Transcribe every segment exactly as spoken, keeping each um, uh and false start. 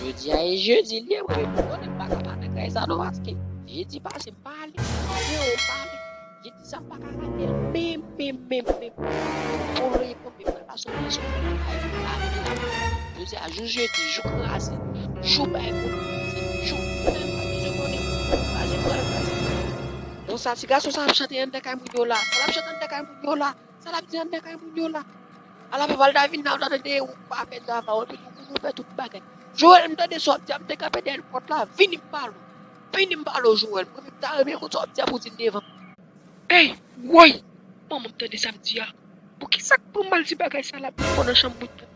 Jodi a e jedi li ye, mwen menm m konnen m pa ka pa nan kay sa non, paske jedi pase m pa ale, mwen menm m pa ale. Jedi sa m pa ka rate l menm, menm, menm, menm. Pou l reponn, m pral pase yon leson pou lakay pou lavi la. Jodi a jou jedi, jou kraze, jou bay moun kraze, jou menm pa bezwen konnen kraze pral kraze. Bon, sa ti gason sa ap chante anndan kay moun yo la. Sa l ap chante anndan kay moun yo la. Sa l ap di anndan kay moun yo la. Ala papa l ta vin la, ou ta tande ou pa fè travay ou, epi ou konnen ou fè tout bagay. Joel, m tande sa w ap di a, m te kanpe dèyè pòt la, vini m pale w. Vini m pale w, Joel. Mwen menm m ta renmen konn sa w ap di a pou w di m devan. Ey, woy! Manman m tande sa m di a. Poukisa k pran m al di bagay sa la pou m nan chanm mwen tou?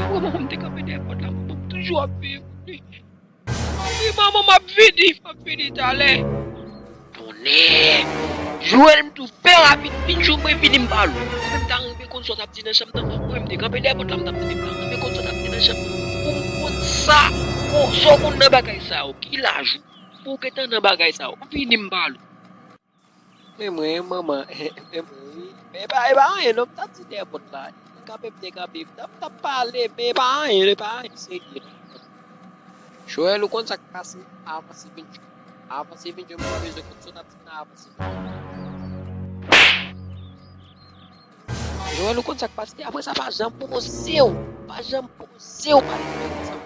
Wi, manman m te kanpe dèyè pòt la, manman m toujou ap veye kote. Wi, manman m ap vini, m ap vini talè. Tonnè! Joel, m tou fè rapid, vin jwenn mwen, vini m pale w. Mwen menm ta renmen konn sa w t ap di nan chanm nan. Mwen menm te kanpe dèyè pòt la, m t ap tande, m ta renmen konn sa w t ap di nan chanm nan. Pou m konn sa, kon, sa w konn nan bagay sa yo, ki laj ou, pou w gentan nan bagay sa yo. Vini m pale w. Men mwen, manman, men mwen, wi. Men e pa, e pa anyen, non, m t ap di dèyè pòt la. Kanpe, m te kanpe, m t ap, m t ap pale, men e pa anyen, e pa anyen serye, non. Joel, ou konn sa k pase? Avanse vin jwenn. Avanse vin jwenn, mwen bezwen konn sa w t ap di nan avanse vin jwenn. Joel, ou konn sa k pase? Apre sa, pa janm poze w. Pa janm poze w. Pa janm poze w.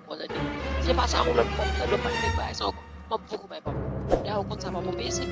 Bon, tande. Se pa sa yon lòt fwa, m tande w pale de bagay sa ankò. M ap voye w bay papa. Dayè, ou konn sa papa w peye, se